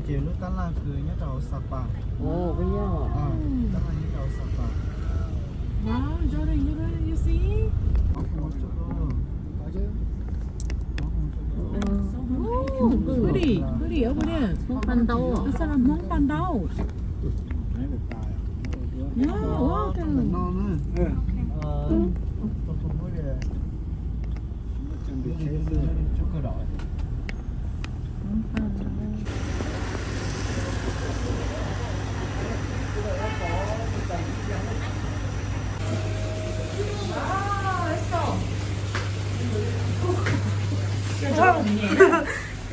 Lub tab laj kws nyob rau hauv Sapa. Tab laj nyob rau hauv Sapa. Wow, Jordan, you really, you see? Pretty, pretty over there. Hmoob paj ntaub. Hmoob paj ntaub. Yeah, wow.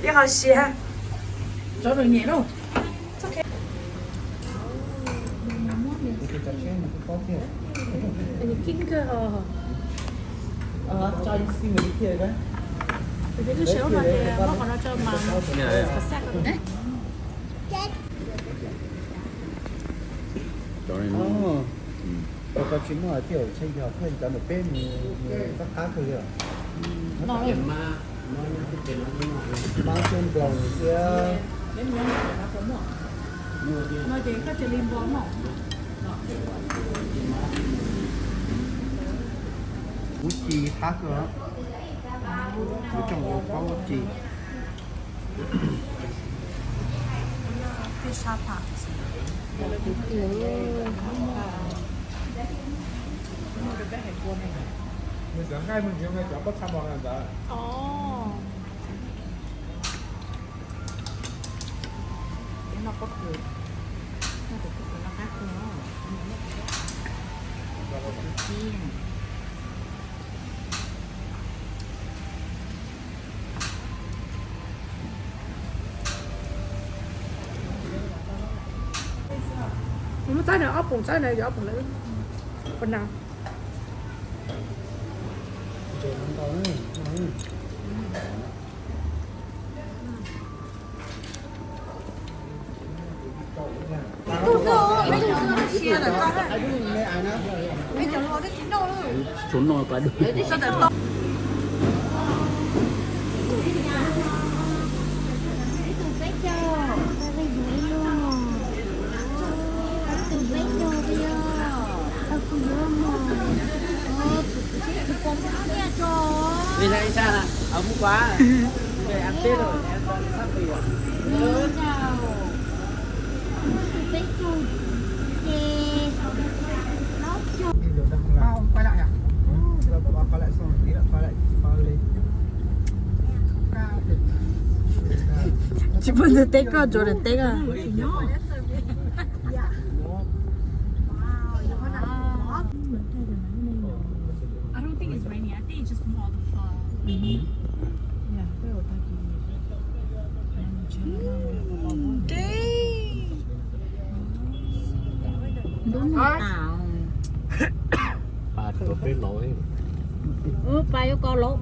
Ib qho siav. Lub sab no ces muab qhov no tso mas. Cov ko tsis muaj tiag, tsheb yog thiaj cov ntawm peb nws qab qab kawg li. Mas xyoo nploos thiab. Kub ci qab kawg, kuv coj ua paub kub ci. Muab txaib na, ob poom txaib na, yog ob poom na. Tsis pub ntxuag teb koj, tsuas teb koj. I don't think it's raining. I think it's just from all the fog. Dang. Ntub nws tas. Ub, pas yuav kos lauj.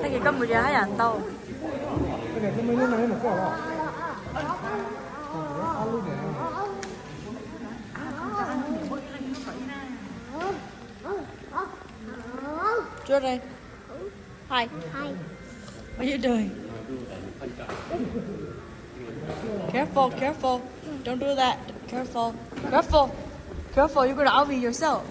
Tag kis koj mus yog haj yam ntau. Cuab dai. Hi. Hi. What are you doing? Careful, careful. Don't do that. Careful. Careful. Careful, you're gonna R V yourself.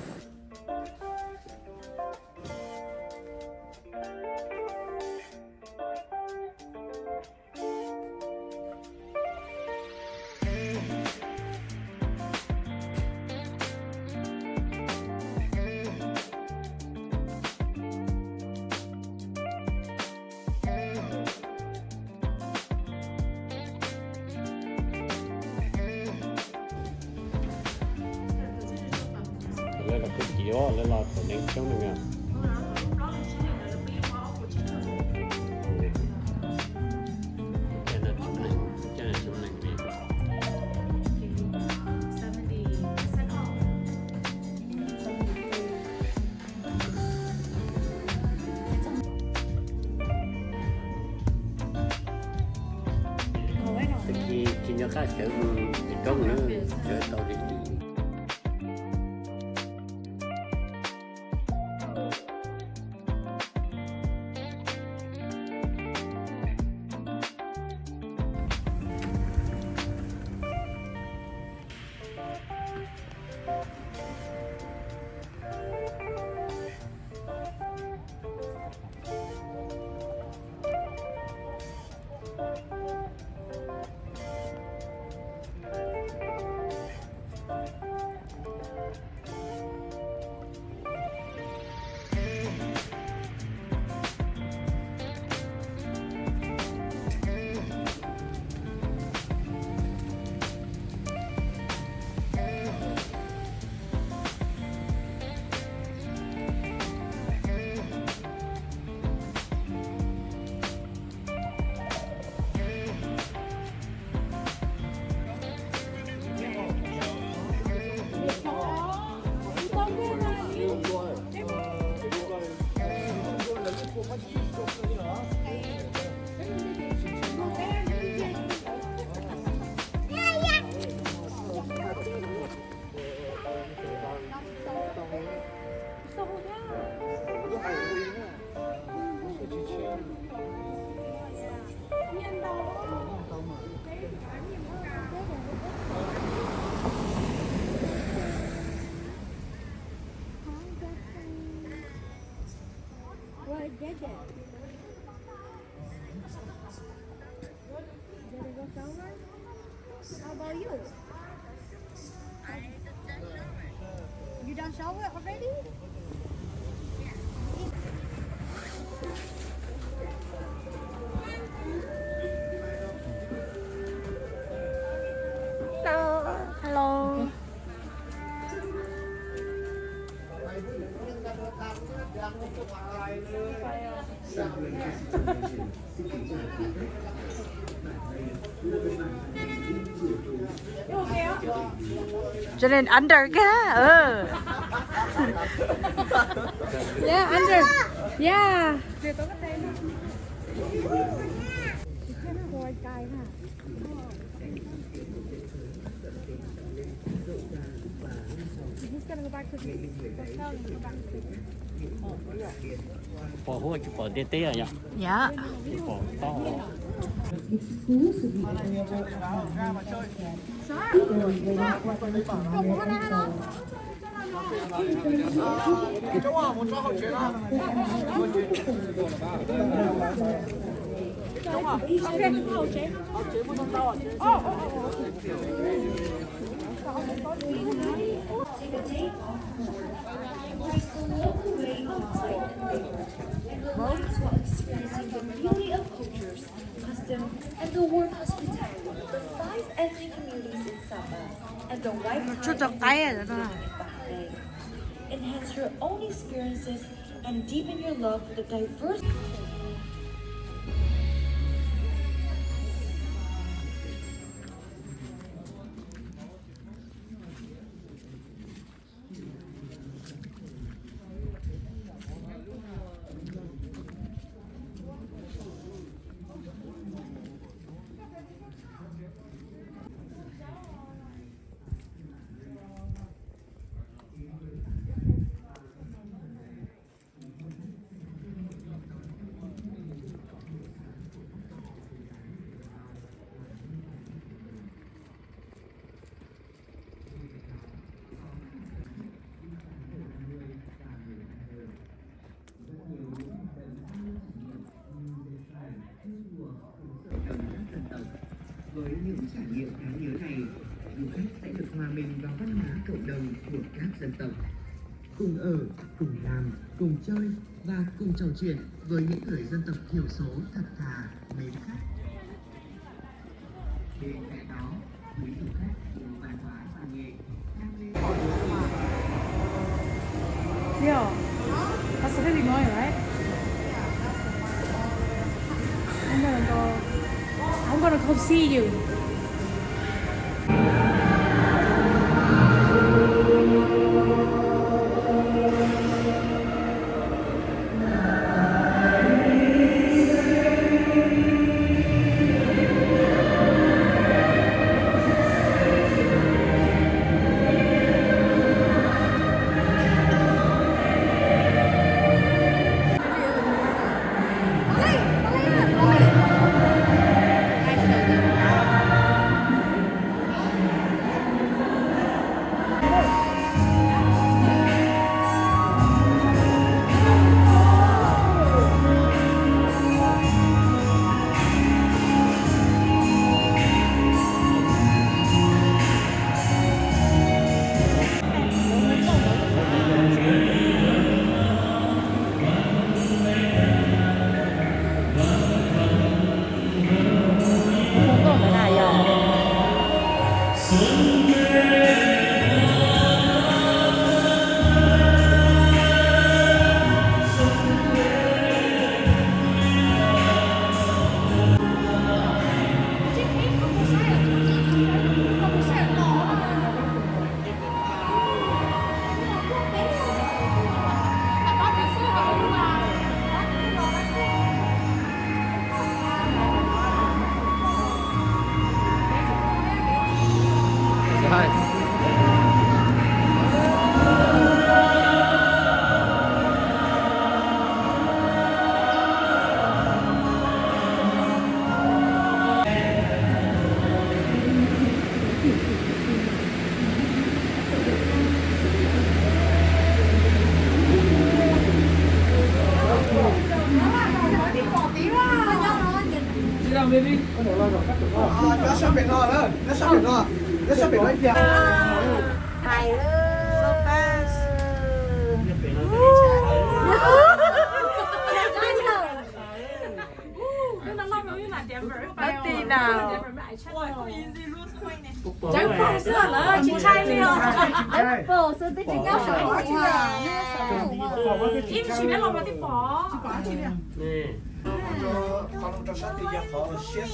Lawv los kwv tij, lawv los thaum neeg coob no. Tag kis tsis nco qab sawv mus tim roob na, sawv tau li tim. How about you? You done shower already? Hello. Hello. Cho nên under kìa. Ừ. Yeah, under. Yeah. Pom huab tsis pom ntiaj teb yom? Yog. Tsis pom tau. Take a day off from work. Embrace the local way of life and culture. And relax while experiencing the beauty of cultures, custom, and the warm hospitality of the five ethnic communities in Sapa and the wide variety of living environment. Enhance your own experiences and deepen your love for the diverse Cộng đồng các dân tộc. Với những trải nghiệm đáng nhớ này, du khách sẽ được hòa mình vào văn hóa cộng đồng của các dân tộc. Cùng ở, cùng làm, cùng chơi và cùng trò chuyện với những người dân tộc thiểu số thật thà, mến khách. Bên cạnh đó, quý du khách yêu văn hóa văn nghệ, đam mê Yeah, that's really annoying, right? I'm gonna go. I'm gonna come see you. No, no, nyob sab pem no, nyob sab pem no ib pliag. Hais. Ntawm no. Cov pom xwb twb tsis nyob saum no. Ib sim los mas twb pom. Qhov no rau sab twg yog qhov siab,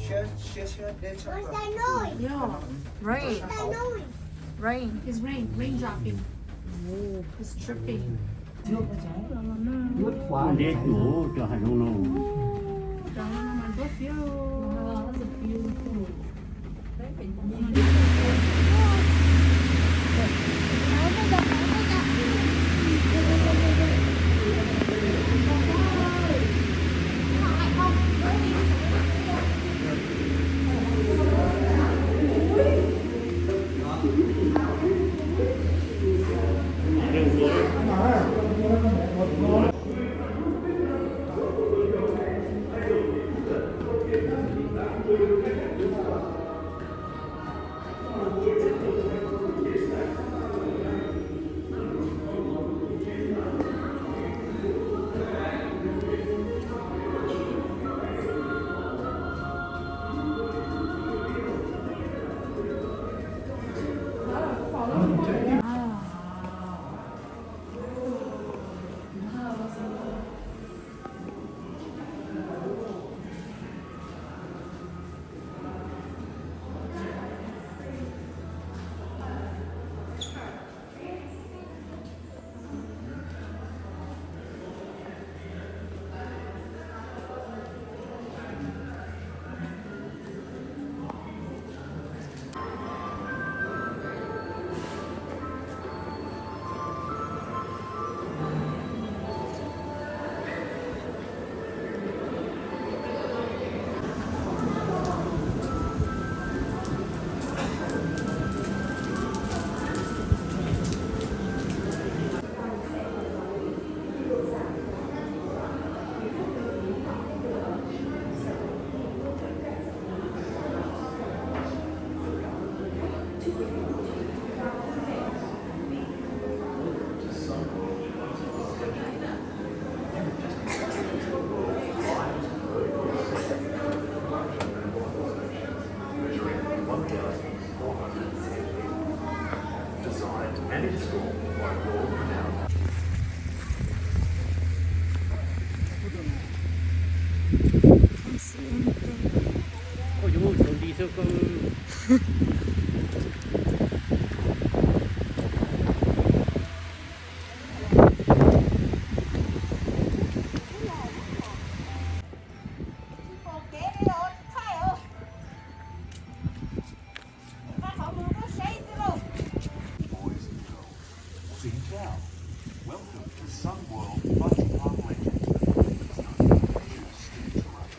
siab, siab, siab deb tshaj plaws. Rain. Rain. It's rain. Rain dropping. It's dripping. Ntev tuaj cov hav zoov no. Boys and girls, sit down. Welcome to Sun World Butterfly Lake. Please note, pictures still to run.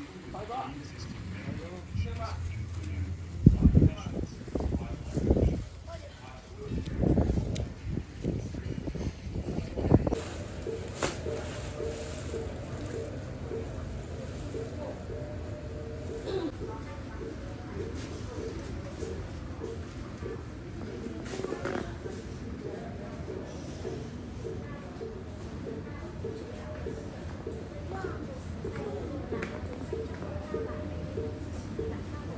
Any pictures from the Butterfly Lake to the pre-existing medical conditions, including heart conditions,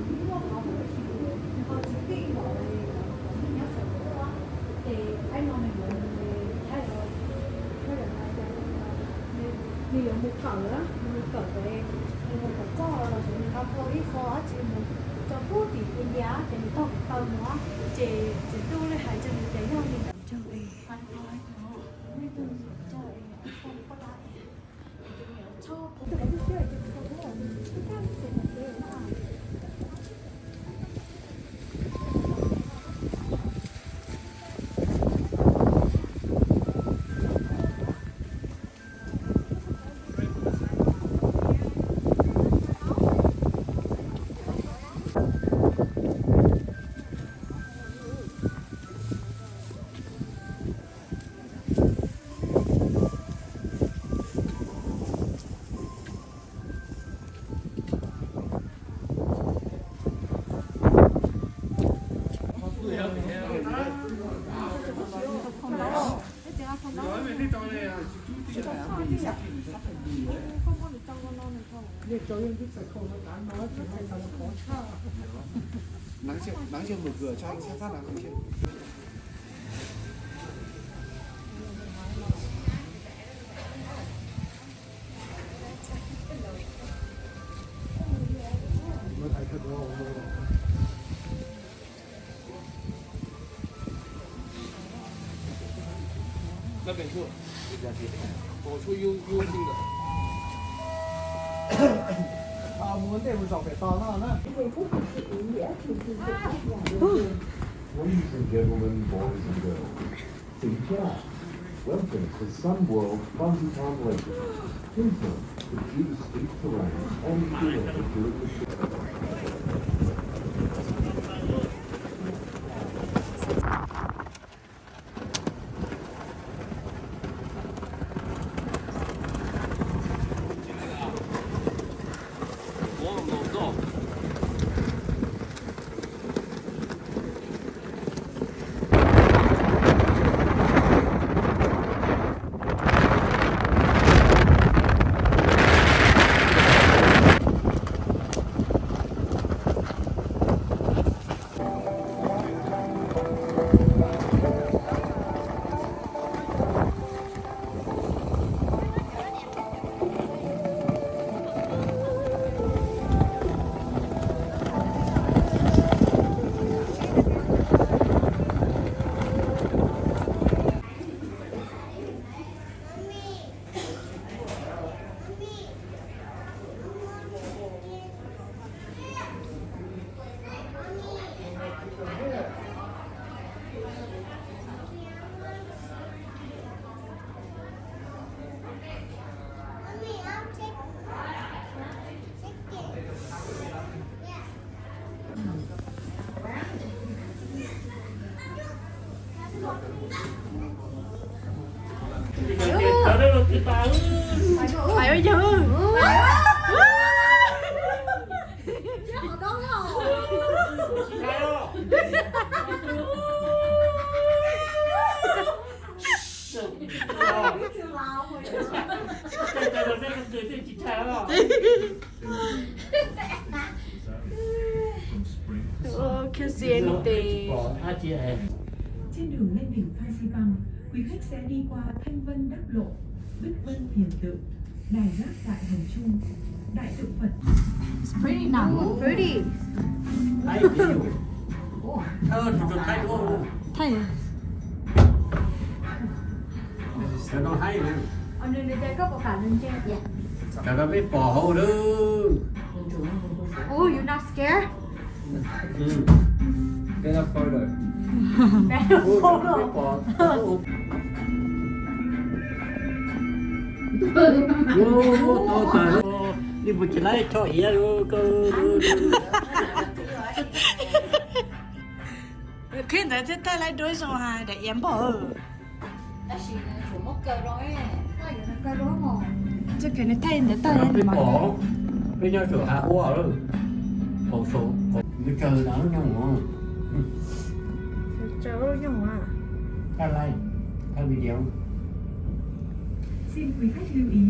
high blood pressure. Nws yuav mus kawm, nws mus kawm pem, nws mus kawm poj los sis nws ho ua ib qho dab tsi mus rau pub tim India ces nws taug kev taw mus, ces txiv tub li hais rau nws tias yog li ntawd. Nắng chưa, nắng chưa mở cửa cho anh xem phát nào không chưa? Ladies and gentlemen, boys and girls, xin chào. Welcome to Sun World Fun Town Lake. Please note, the queue to speak to Ryan only two minutes during the show. Oh, can't see anything. Trên đường lên đỉnh Phan Xipang, quý khách sẽ đi qua Thanh Vân Đắc Lộ, Bích Vân Thiền Tự, Đài Gác Đại Hồng Chung, Đại Tự Phật. It's pretty now. Pretty. Thaij. Cov no peb pom hauv lawm. Oh, you not scared? Better photo. Better photo. Li mus tsis laib tso hiav. Qhib ntawd thiaj thaij laib duab zoo ha, daim iab npog. Tab sis tshuav muab kaw rau. Txoj kev nws thaij ntawd tag peb pom, peb nyob saum hav ub lawm. Haus saum, nws tsawg no lub nyoog. Tsawg lub nyoog a. Thaij laib, thaij video. Xin quý khách lưu ý,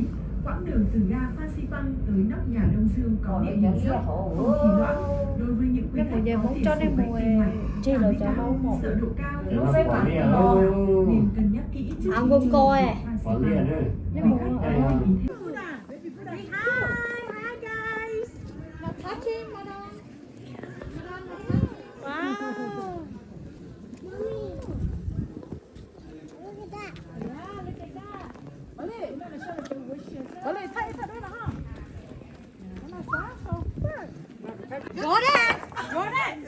quãng đường từ ga Phan Xipang tới nóc nhà Đông Dương có địa hình dốc, không trì loãng. Đối với những quý khách có tiền sử bệnh tim mạch, cao huyết áp, sợ độ cao, dễ văng đỏ, nên cân nhắc kỹ trước khi đi du lịch Phan Xipang. Quý khách cần lưu ý thêm. Say hi, hi guys. Not touching, madam. Madam, not touching. Wow. Mommy. Look at that. Yeah, look at that. Got it. Got it. Got it.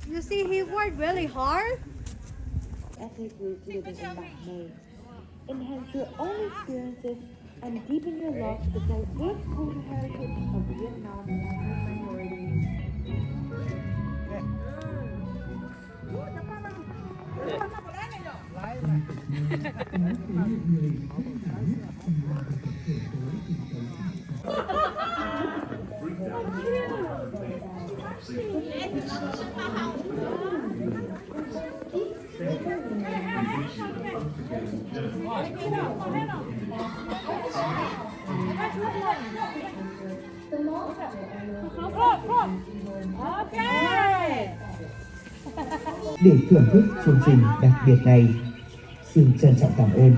You see, he worked really hard. Ethnic groups living in Bản Mè. Enhance your own experiences and deepen your love for the diverse cultural heritage of Vietnam and her minorities. Để thưởng thức chương trình đặc biệt này, xin trân trọng cảm ơn.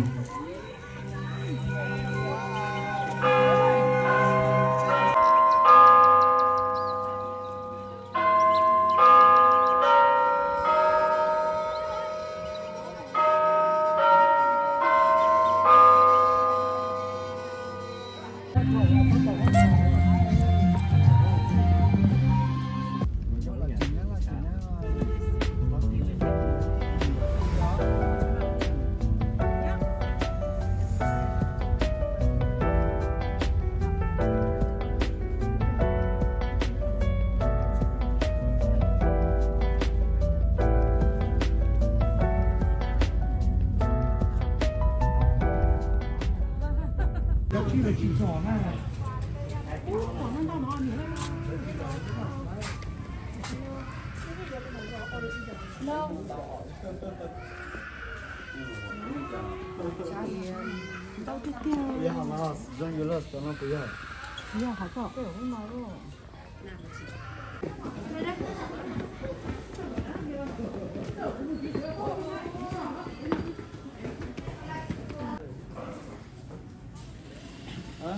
Ntau tiag tiag. Yog qhov kom.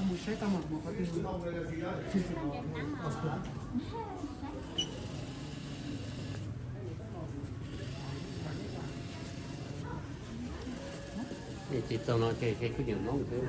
Mus saib tau mas mus qhov twg. Tsis txog no ces kuj nyiam Hmoob xwb.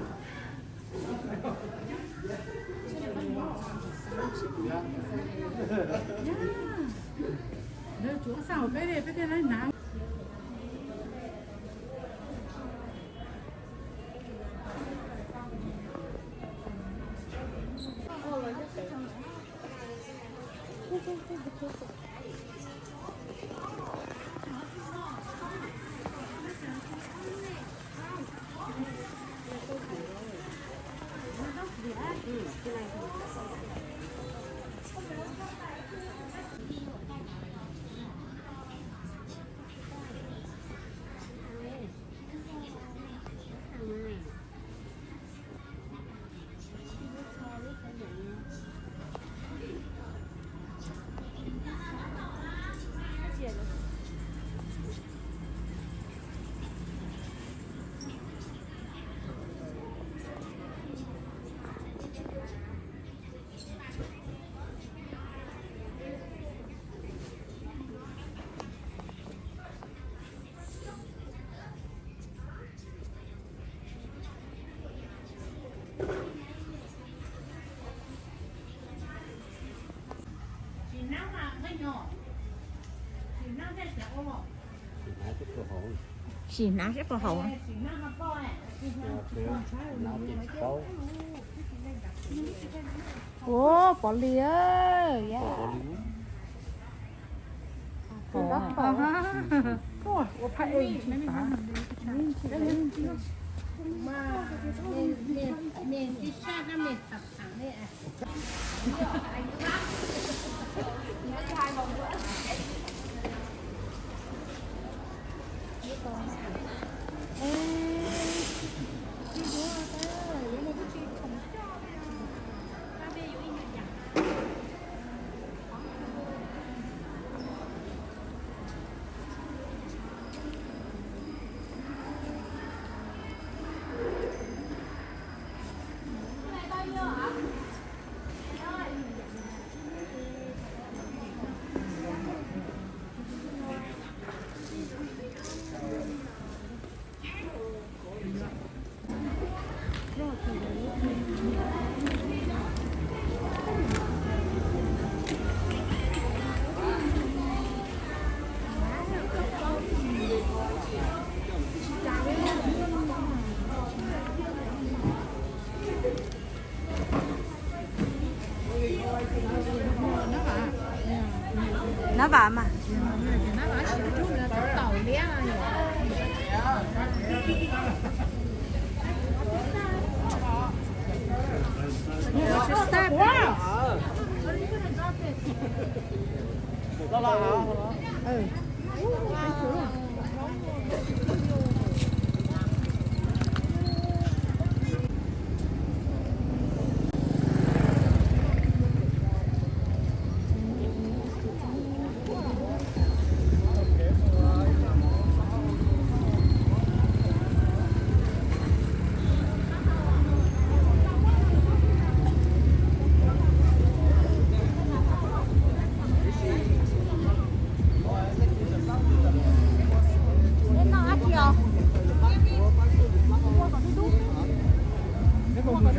Sim hnav seb puas haum. Ua pov li. Nab vam mas.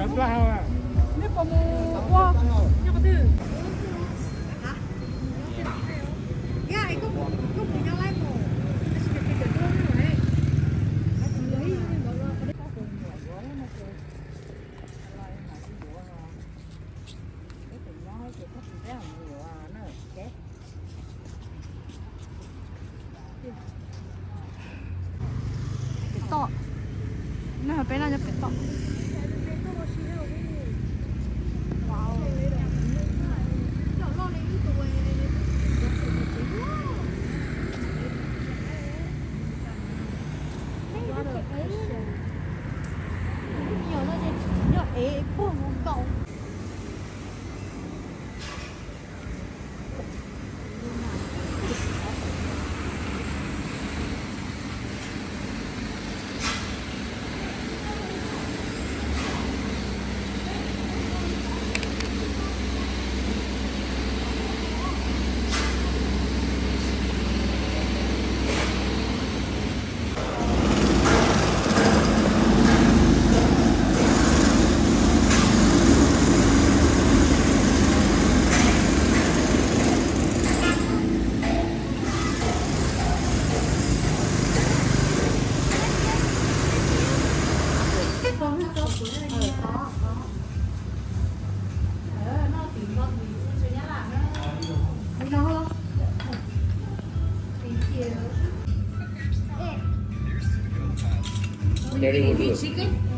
Nej puas mus ua nyob qhov twg? Pem toj. Nej hais peb no nyob pem toj. Nyob es puag nkaus. Chicken.